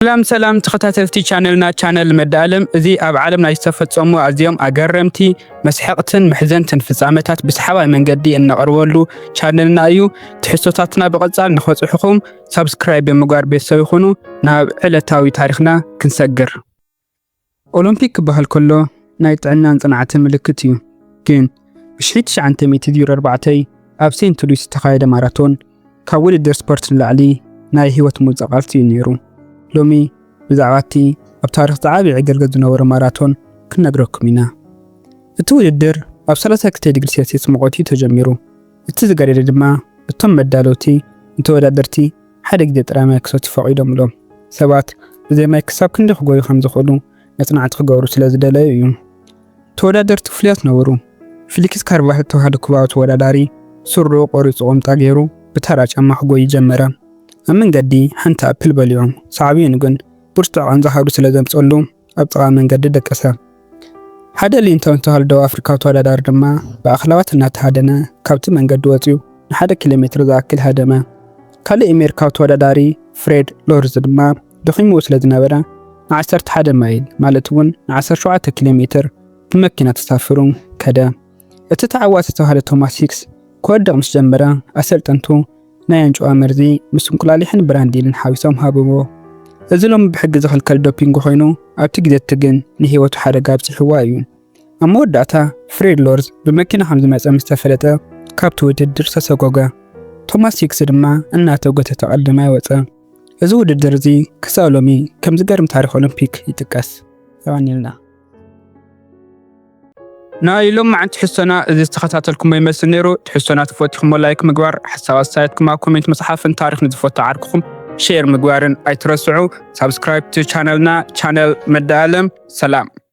ሰላም ሰላም ተኸታተልቲ ቻነልና ቻነል መዳለም፣ እዚ ኣብ ዓለም ናይ ዝተፈጸሙ ኣዝዮም ኣገረምቲ መስሐቕትን መሕዘንትን ፍጻመታት ብሰሓባይ መንገዲ እነቕርበሉ ቻነልና እዩ። ትሕዝቶታትና ብቐጻል ንኸጽሑኹም ሳብስክራይብ ብምግባር ቤተሰብ ይኹኑ። ናብ ዕለታዊ ታሪኽና ክንሰግር። ኦሎምፒክ ክበሃል ከሎ ናይ ጥዕናን ጽንዓትን ምልክት እዩ። ግን ብ1904 ኣብ ሴንት ሉዊስ ዝተኻየደ ማራቶን ካብ ውድድር ስፖርት ንላዕሊ ናይ ህይወት ምውጻእ ቃልሲ እዩ ነይሩ። ሎሚ ብዛዕባ እቲ ኣብ ታሪኽ ዝዓቢ ዕግርግር ዝነበሮ ማራቶን ክንነግረኩም ኢና። እቲ ውድድር ኣብ 32 ዲግሪ ሴልሲየስ ሙቐት እዩ ተጀሚሩ። እቲ ዝገደደ ድማ እቶም መዳለውቲ ንተወዳደርቲ ሓደ ግዜ ጥራይ ማይ ክሰትዩ ፈቒዶምሎም። ሰባት ብዘይ ማይ ክሳብ ክንደይ ክጎዩ ከም ዝኽእሉ መጽናዕቲ ክገብሩ ስለ ዝደለዩ እዩ። ተወዳደርቲ ፍሉያት ነበሩ። ፊሊክስ ካርቫል ዝተባህለ ኩባዊ ተወዳዳሪ ስሩ ቆሪጹ ቁምጣ ገይሩ ብተራ ጫማ ክጎዩ ጀመረ። ኣብ መንገዲ ሓንቲ ኣፕል በሊዑ፣ ሳዕቤኑ ግን ብርቱዕ ቃንዛ ሃዱ ስለ ዘምጸሉ ኣብ ጥቓ መንገዲ ደቀሰ። ሓደ ሊንቶን ዝተባህለ ደቡብ ኣፍሪካዊ ተወዳዳሪ ድማ ብኣኽላባት እናተሃደነ ካብቲ መንገዲ ወጺኡ ንሓደ ኪሎ ሜትር ዝኣክል ሃደመ። ካልእ ኣሜሪካዊ ተወዳዳሪ ፍሬድ ሎርዝ ድማ ደኺምዎ ስለ ዝነበረ ን11 ማይል ማለት እውን ን17 ኪሎ ሜትር ብመኪና ተሳፊሩ ከደ። እቲ ተዓዋቲ ዝተባህለ ቶማስ ሂክስ ክወድቕ ምስ ጀመረ ኣሰልጠንቱ ናይ ኣንጭዋ መርዚ ምስ እንቁላሊሕን ብራንዲልን ሓዊሶም ሃብዎ። እዚ ሎሚ ብሕጊ ዝኽልከል ዶፒንግ ኮይኑ ኣብቲ ግዜ እቲ ግን ንህይወቱ ሓደጋ ኣብፂሕዋ እዩ። ኣብ መወዳእታ ፍሬድ ሎርዝ ብመኪና ከም ዝመፀ ምስ ተፈለጠ ካብቲ ውድድር ተሰጎገ። ቶማስ ሂክስ ድማ እናተጎተተ ቀዳማይ ወፀ። እዚ ውድድር እዚ ክሳብ ሎሚ ከም ዝገርም ታሪኽ ኦሎምፒክ ይጥቀስ። የቐንየልና። ናይ ሎማዓንቲ ትሕዝቶና እዚ ዝተኸታተልኩሞ ይመስል ነይሩ። ትሕዝቶና ተፈቲኹሞ ላይክ ምግባር፣ ሓሳብ ኣስተያየትኩም ኣብ ኮሜንት ምጽሓፍን ታሪኽ ንዝፈቱ ዓርክኹም ሼር ምግባርን ኣይትረስዑ። ሳብስክራይብ ቱ ቻነልና ቻነል መዳለም። ሰላም።